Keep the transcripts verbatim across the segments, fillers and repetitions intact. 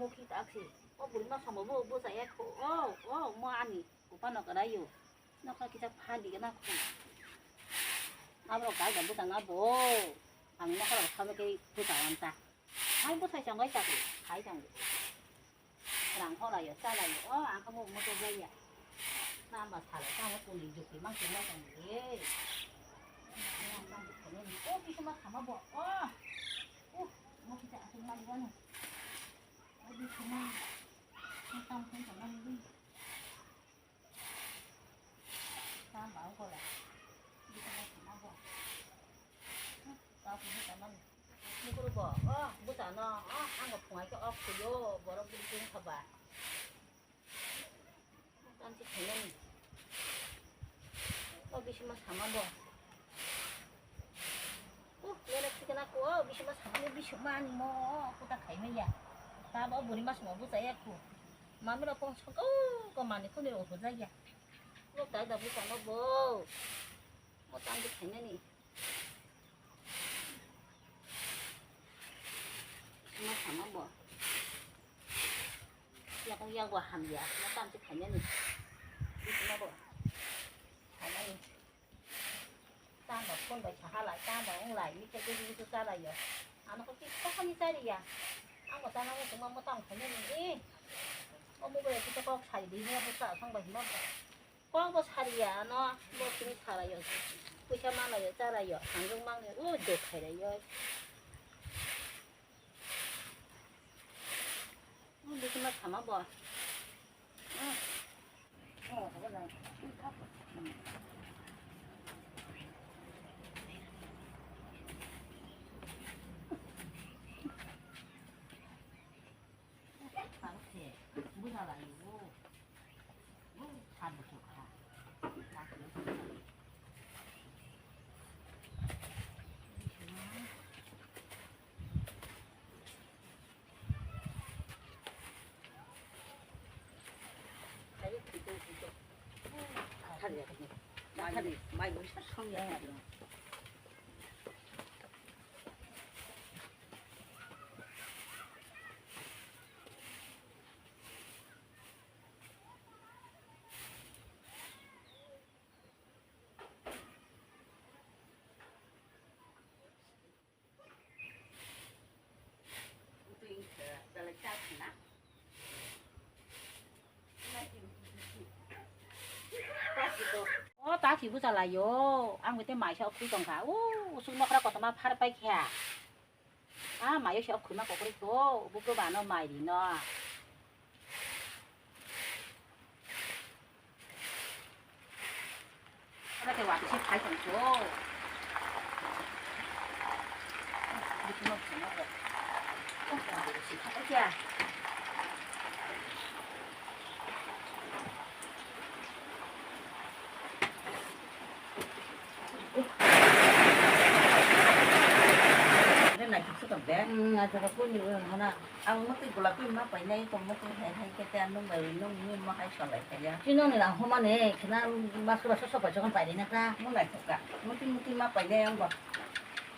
Khi ta khi. O buri ma samo bo bo sa ya kho. O, o, mo ani. Ko pa no ka dai yo. No ka kisa pha di na kho. Abro ka ga bo ta na bo. Ang no ka ra kha me ke bo ta wan ta. Hai bo sai chang gai ta ko. Hai chang. Rang kho la yo, cha la yo. O, ang kha mo mo to gai ya. Na ba sa la, cha mo ko li ju ki mang ki ma chang ye. O, ki ma sama bo. O. O, mo ki ta asung ma di ba no. O, ki ma. Mo tam thang thang ma di. Tamo wng khe le. Bwsano tamo bo. Tamo tamo. Nukuru bo. O bwsano. O ang bo phungai khe off khuyo. Borok bwrwi tong kha ba. Tamo se khainani. O bisima sama bo. Uh, lele thikana ko, bisima samani bisima ani mo, kuta khai maya. Ta bo buri mas mo busa ya ku. Mami ro pong soko ko mani kuni ro hoja ya. Lo ta da busa no bo. Mo tang di khainani. Bisima sama bo. Yak yak bo ham ya. Mo tang di khainani. Bisima bo. Khainani. Tamo phone bai saha lai, tamo wng lai, mikhe guri guri cha lai yo. Ano kok kisa hani cha riya. Ang bo chana mo tongma mo tamo khainani. O mobile kisa kok sai di, mo bo cha thang bai hima bo. Kok bo sariya ano, bo tini sa lai yo. Puisa ma lai yo, cha lai yo, hanjung mang lai, o do khai lai yo. Bwswkno sama bo. O ta si bucha lai yo, ang bete mai sa khwi tong kha. O usuk nokra kotorma phar pai kha. A mai se khwma kokrwi kho, bukro bano mai rino. Ada ke waktu sih khai tong kho. Bukro bano. Oh, sih khai ya. Naithok se tong de. Hmm, naithok khe kuni o hana. Ang mwtwi golap ma painai, tong mwtwi hai hai khe te, ang nwng bai nwng ni ma hai salai khe ya. Chini ni rang homa ni khna mas kura so so pai chokon painai na ta. Mo naithok ka. Mwtwi mwtwi ma painai ang bo.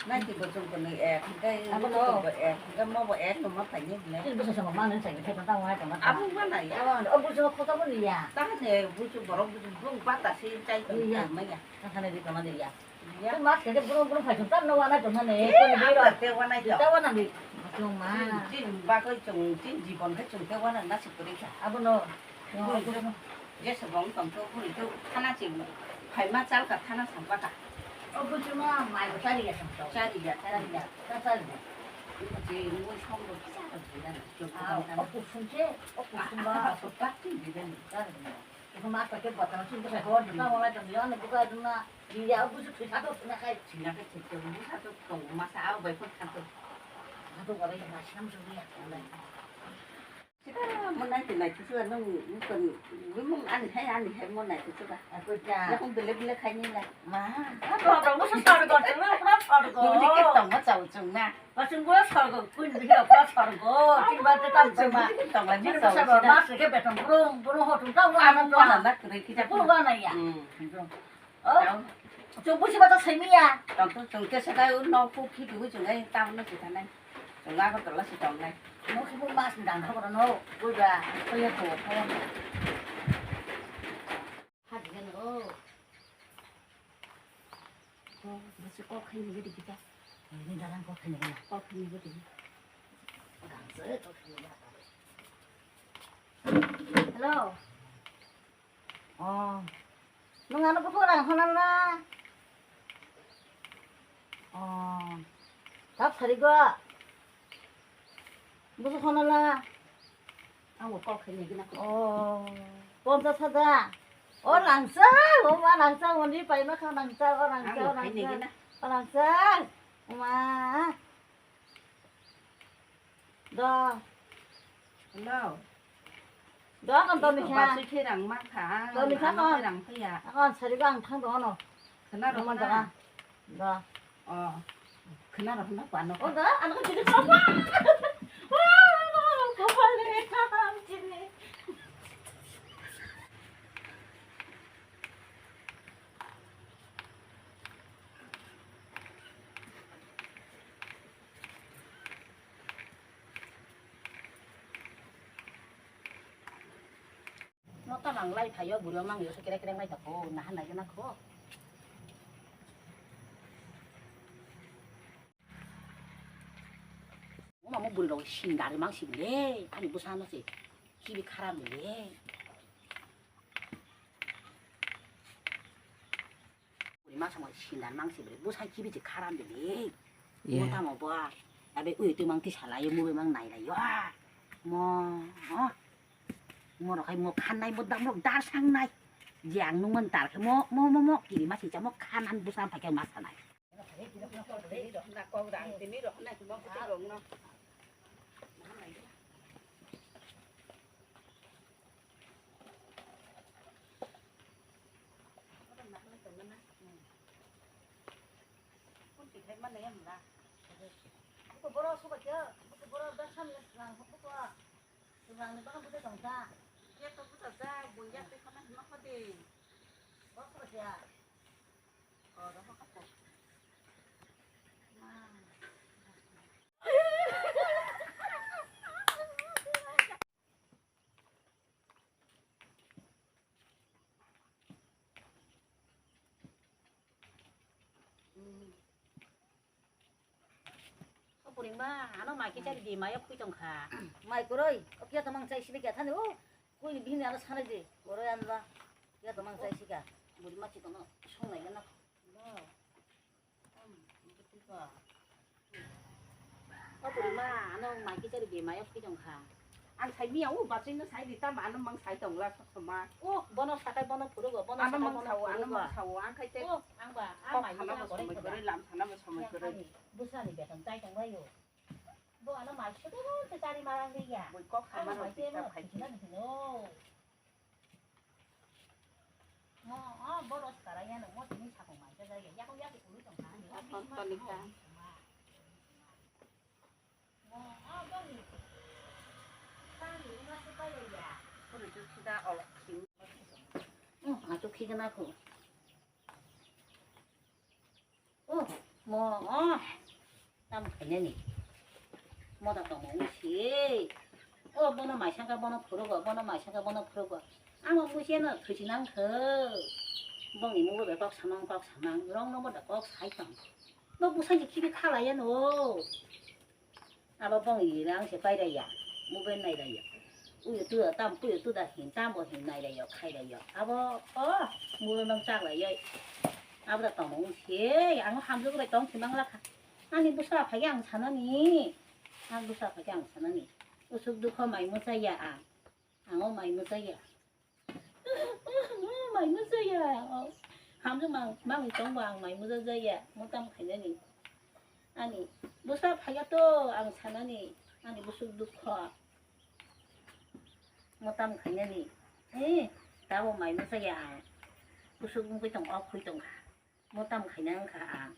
Naitwi bo chwng kwnwi ek, hwnkhe abo no. Bo ek, hwnkhe mo bo ek no ma painai bwlai. Chini bwsa sama ma nang chai khe ta wai tong. Abo ma nai. Abo o bwsa kho ta bo ni ya. Ta ne bwsa borok bwsa bung bata se chai tong. Ni ya. Ma ya. Thangkhani di tongna di ya. Ya. Tei mas khe brum brum phai thung, tamno wana tongna ne, eh, tongni biro. Te wana ya. Te wana di. Tongma. Chin, chin bagwi chwng, chin jibon khe chwng te wana na si kwrwi kha. Abono. Bwrwi khe, jesa bong tong khe, bwrwi khe thana chim, phaima chal kha thana sampata. O bwswma mai bo chari ya tong to. Chari ya, chari ya. Ta chari ya. Chini mui song bo kisa ka jira na. Ah, o kusum che, o kusum ba. Ah, so tak chin jira ni. Chari ya. Iko ma pakai botol sini, pakai hor, kita mulai jam lima, buka jam lima. Iya, aku tuh cerita tuh, punya kayak. Sini aku cerita, buka tuh, kau masa aku baik pun kan tuh. Aku kalau yang masih kamu sudah ya, mulai. Kita mau naik, naik itu kan, bukan, memang aneh, aneh, mau naik itu kan. Aku ya. Ya, aku beli-beli kayaknya lah. Ma. Apa, apa, masa sorgo, coba, apa, sorgo? Ini kita mau tahu, cuma. Kosong bo sorgo, kun bihi okra sorgo, tin ba te tam chuma. Tin ba te tam chuma. Mas ke beton brum, brum ho tum ta wa na to. Wa na kre kita. Brum wa na ya. Hmm. Oh. Chung busi ba to semi ya. Tong to chung ke sa dai un no pu khi tu chung ai ta no kita nai. Chung a ko to la si tong nai. Mo khe mo mas ni dang kha boro no, bui ba, koi ya to, koi ya to. Ha di no. Ko, mo se ko khai ni gidi kita. Ni dalang ko khai ni gidi. Ko khai ni gidi. Dang se ko khai ni gidi. Hello. Oh. Nwng ano buphang rang hwnal na? Oh. Tak sari go. Busu hwnal na? Ang bo kok khaini gina. Oh. Ponchas hajar. Oh, rangchak. Oh, ma rangchak. Moni paima kha rangchak. Oh, rangchak. Ang bo khaini gina. Oh, rangchak. Ma. Do. Hello. Do, kon toni kha. Basui khe rang ma kha. Toni kha, ano no. Khe rang phaiya. Akon sari go ang thang do no. Khna rw na. Do. Oh. Khna rw na pa no. Oh, do, ano ko jini ko. Ko pale ka jini. Mo ta mang lai phaio, buri mang yo, kere kere lai ta ko, na han lai na ko. Mo mo buri rok sindari mang si le, ani busa no se, kibi khara le. Buri ma samung sindar mang si buri, busa kibi je kharam de le. Mo tamo bo, abe ui tu mang tisa lai, mo be mang nai lai yo. Mo, mo rok hai mo khan nai, mo dam rok dar sang nai. Je ang nung man tar khe mo, mo, mo, mo, kiri ma si cha mo khan an busa phai khe ma sa nai. Buko borok soba khe, buko borok da samya swkang, buko swkangni bagwi bwtwi tong ta. Khe to bwsajak, bo yak twi khana hima kha de. Borok soba khe. O, da kha kha. O purima, ano mai kichari di, mayo khui tong kha. Mai kwrwi, o kya tamang chai sibi kya thani, o kuni bini ano sanai di, boroi anba, kya tamang chai sika, buri machi kono songnai gana. O buri ma, ano mai kichari bemai o phi tong kha. Ang sai miya o bachai no sai di tamo ano mang sai tong la sok ma. O bono sakai bono phurugo, bono ano sakai mang bono sao, ano phurugo. Mang sao, ang khai te. O ang ba, a kok mai khana ni bo goreng somoi kha da. Goroi, lam khana bo somoi goroi. Ani busa ni beton chai tong lai o. Bo ano mai sudoro se chari marang liya. Boi kok khama rok mai te bita mo khai. Khina ni hino. Mo, o, bo rwchapra ya no, mo tini sakong mai khe jai ya, yakung yakung ului tong kha, ani, o, toni toni kha. Mo, o, bo ni. Tani, ima se pai ya. Kuru chu khida olok khing. O, a chu khigna khu. O, mo, o, tam khainani. Mo da tongmani se. O, bono mai sangka bono phurugo, bono mai sangka bono phurugo. Amo muise no thuchi nang kho. Bongni mugo be kok samang, kok samang. Rong no bo da kok sai tong. Bo bwsai ni khibi khalai ya no. Abo bong yila ang se pai raiya, mobile nai raiya. Uyu tu da tam, puyu tu da hin, tam bo hin nai raiya, khai raiya. Abo, o, mobile mang chak raiya. Abo da tongmung se, ang hamjwk bai tong thwimang lakha. Ani bwsa phai ang sanani. Ang bwsa phai ang sanani. Usuk dukho mai mwchaiya ang. Ang o mai mwchaiya. Mai mwchaiya. Hamjwk mang, mangwi tongbo ang mai mwchajaya. Mo tam khainani. Ani bwsa phaiya to ang sanani. Ani bwswk dukho. Mo tam khainani. Eh, tabo mai mwchaiya ang. Bwswk wngwi tong, ok khui tong kha. Mo tam khaina wngkha ang.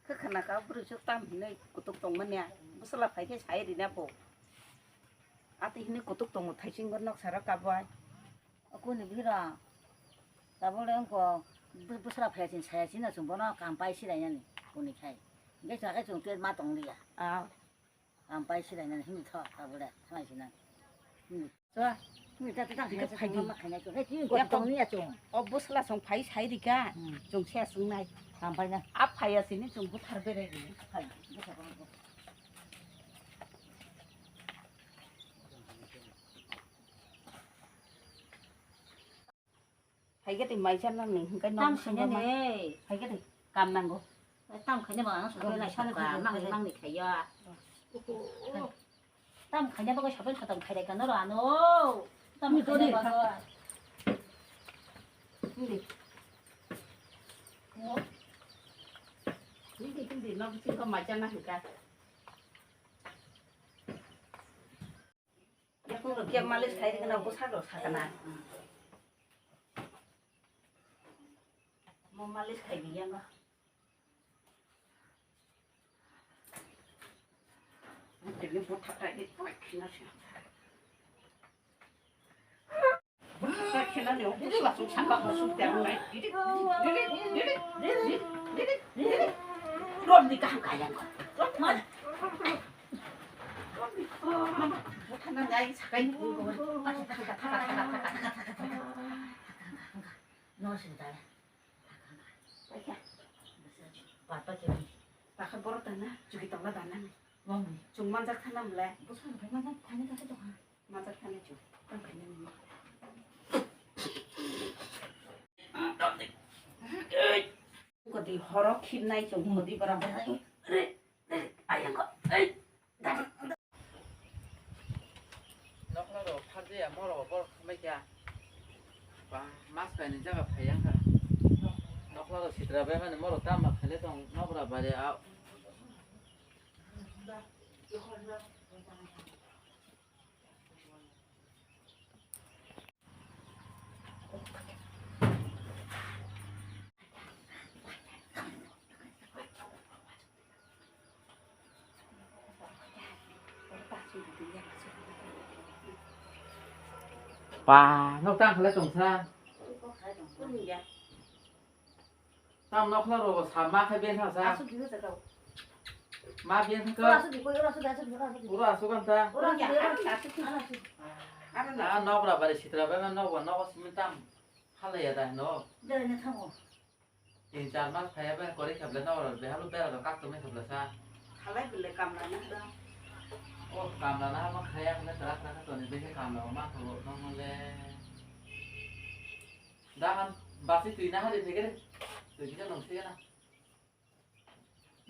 Khe khna kha bwrwi chwk tam hinwi kutuk tongmani a. Bwsla phai khe sai rina bo. Ati hinwi kutuk tongo thaising bo nok sara kabwai. Kuni bwrwi rok. Tabole wngkho bwsla phai chwng saya chini chwng bono kam pai silainani kuni khai. Hingke chwng khe chwng tei ma tong liya. Ah. Ang pai silai nang himtho, tabule, sanai sinang. Hmm. So, hmm, ta, ta, ta, Ika hai, phai di. Mama khainai ko. Hei, ki Ya, gotong ni achung. O bwsla song phai sai di ka. Hmm. Chung se sung nai. Ang pai na. Ap phai ya sini chung buthar bere ni. Phai, buthar bere. Hai ke twi mai cha nang ni, hingkai Tam nok khaina singko ma-, ne. Hai ke twi kam nango. Tam khaina ba ang Rok sokoi lai sokka, sokka, mang, mang ni khaiya. Tam khaina ba sokoi khatam khai dai kano ro ano. Tam Ni khaina kori ba kha. Hindi. Hindi, hindi, nok singko mai cha nang hingka. Yakung rok khe malis khai rikna bwsa rok sakana. Mo malis khai di yang. Tini bwthak khai di, khina se. Bwthak khai khina ni, bwsa sung saka bwsung teng nai. Rom di kaham kaya ko. Rom mana? Papa khe. Takha borok dana, chuki tongla dana. Chwng manjak thana mle. Bwsano khe manjak thani kha se tongha. Majak thani chu. Tang khaina ni. Kodi horo khibnai chu kodi bara. Re, re, ayang ko. Ei. Nokla ro phar de ya moro bor khamai kya. Ba mas kai ni jaga phai yang kha. Nokla ro sitra bai mani moro tama khale tong nokra bare a. Pa, nok tang khala tong sa. Tam nokla ro sa ma khe ben tha sa. Asuk di sa tau. Ma ben tha Ora ka. Asuk di koi, ora asuk di, asuk di, ora asuk di. Ura asuk kan ta. Ora asuk di, ora asuk di, ora asuk di. Ara na. Ah, nok ra bari sitra bai ma nok ba nok simi tam. Hala ya da no. Dere ne thango. Tin char mas khaya bai kori khabla nok ra be halu bera do kak to me khabla sa. Khalai bile kamla na da. Oh, kamla na ma khaya ne tra tra ka to ni be kamla ma tho no le. Dahan basi twi na hari thege re. Twi kisa nong thege na.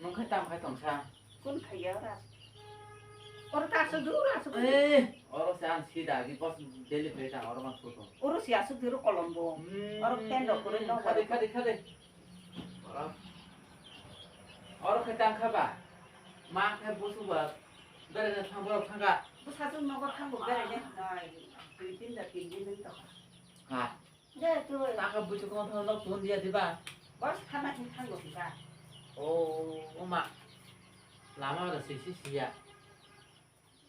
Nong khai tam khai tong sa. Kun khaya ora. Oro ta asuk duru asuk. Eh, oro se an sida gi bos daily khai ta oro ma thu tong. Oro si asuk duru kolombo. Hmm. Oro pen rok kore no. Khade khade khade. Oro. Oro khai tang kha ba. Ma khai bosu ba. Bere na thang borok thang ga. Bo sa chung nogo thango bere ne. Nai. Dui tin da tin din nang ta. Ha. Taka buchuk no thang nok tun dia diba? Bos khana hin thango diba? O, oma. Lama ro sisi siya.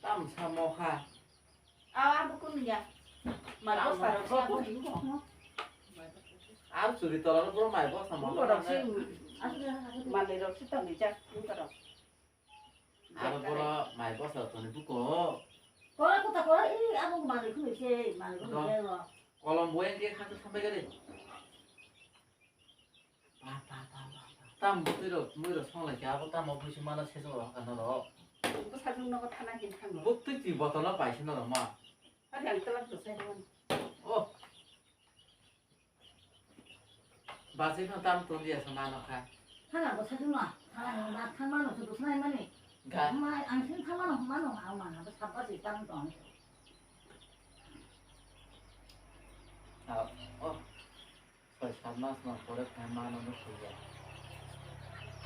Tam samo kha. Awa bukun ya. Mai bos ta rok sa. Ar churi tola ro bro mai bos samo. Bukun rok si. Mali rok si tong ni jak bukun rok. Aro boro mai bwsa toni buko. Kora kota kora, i, abo manwi khuloi se, manwi khuloi se ro. Kolom bo engke khakhe sambai gari. Pa, pa, pa, pa, pa. Tam butwi rok, mui rok song lai khe, abo tamo buisi mana se jora hokha norok. Bwsa jung nogo thana hin thango. Butwi twi botolo paise norok ma. Ari ang twlak josai rwmani. Oh. Basi no tam tun dia sa mano kha. Thana bo sa juma, thana ni ma thang mano se dusnai mani. Ga. Ma ang sin thang mano, mano, ma, ma, ma, sa basi tam tong. Ah, oh. Soi sat mas no pore kha mano no suya.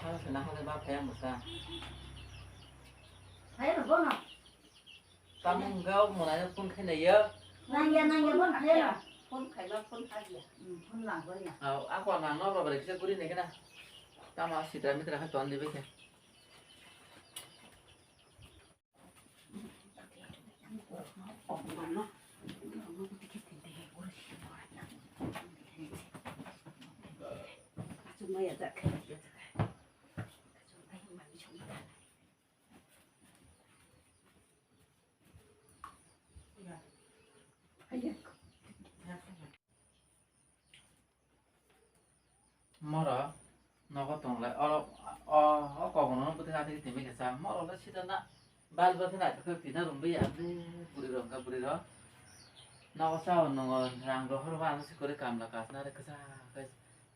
Thang se na hale ba phaya musa. Phaya no bono. Tamung gao monai phone khainai ya. Nangya, nangya, phone khaina. Phone khaima, phone khadia. Hmm, phone lang khaina. Au, ako nang no baba kisa guri ne kena. Tama sitra mitra kha ton dibe khe. Asuk maya jak khe, ya jak khe. Asuk maya mami chong. Bal bal khe naithok khe tina romwi ya, ande bwrwi rok, wngkha bwrwi rok. Nogo chao nongo rang rohor ba, ano sikori kamla kasna re kwchak khe.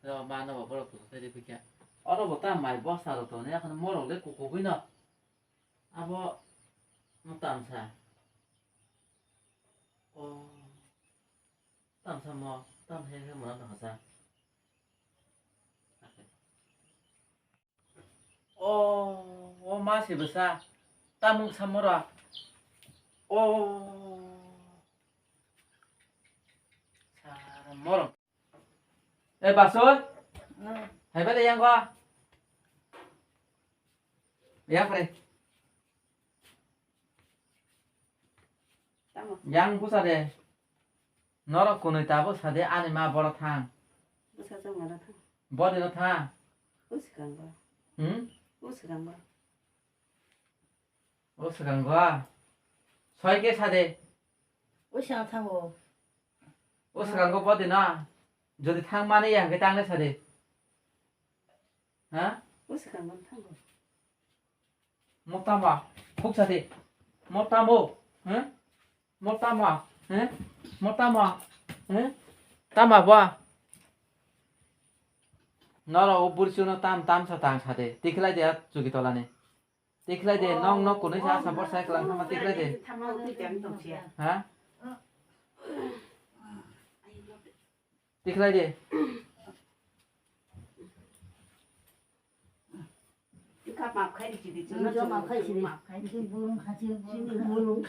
Rw ma nobo borok kuchuk tei rw phikya. Oro bo ta mai bosta rok tongo, yakhwno morok le kukugwi no. Abo no tamsa. O. Tamsa mo, tam he he mo na tamsa. O, o ma se bwsa. Tamung samora. O. Sara morok. Eh, Basoi. Hai bale yang gua. Yang pre. Tamo. Yang busa de. Norok kunui tabuk sade ani ma boro thang. Bwsajwk mano thang. Bodi no thang. O swkang bo. Hmm? O swkang bo. O swkang bo. Soi ke sade. O swkang thango. O swkang bo bodi no. Jodi thang mani ya hwnkhe tangle sade. Ha? O swkang bo thango. Mo tama, khuk sadi. Mo tamo, he? Mo tama, he? Mo tama, he? Tama ba. Noro o burchuno tam tam sa tang sade. Tikhlai de chugi tolani. Tikhlai de nong nok kunui sa sa bor sai klang sama tikhlai de. Ha? Tikhlai de.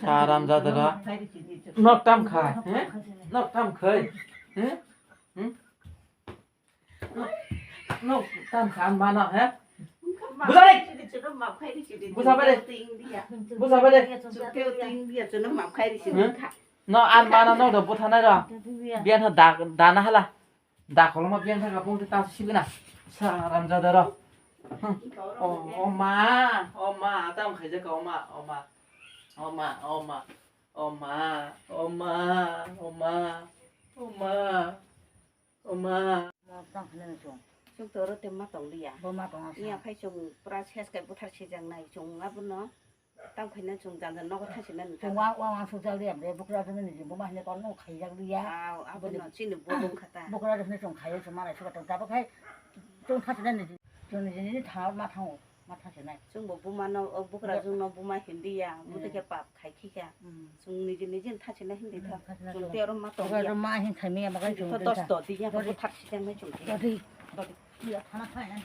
Haram jadara. Nok tam khai, he? Nok tam khai, he? Hmm? Nok tam kha mano, he? Bujai! Buja bai de. Buja bai de. No, an mano, no, do buthanai ro. Bian ho da, dana hala. Da koloma biang thaka pung ta sibina. Sa ramjada ro. Hmm. O, o ma, o ma, tam khaijak o ma, o ma. O ma, o ma. O ma, o ma, o ma. O ma. O ma. Mo tang khana chung. Chung to ro te ma tong liya. Bo ma tong asa. Iya phai chung pura ses kai buthar sijang nai chung abono. Tam khaina chung janja nogo thasina nung. Chung wa, wa, wa sujak liya bre, bukra rok nini jin buma hine kon no khaijak liya. Aw, abo no chini bo bung khata. Bukra rok hine chung khayo chung malai suka tong tabuk hai. Chung thasina nini, chung nini nini thango ma thango, ma thasinai. Chung bo buma no, o bukra jung no buma hindi ya, buti khe pap khai khika. Chung niji niji thasina hindi tha. Chung te oro ma tong ya. Bukra rok ma hin khai miya bagai chung to dos do di ya, bo thak sijang nai chung. Do di. Do di. Ya thana khai nai.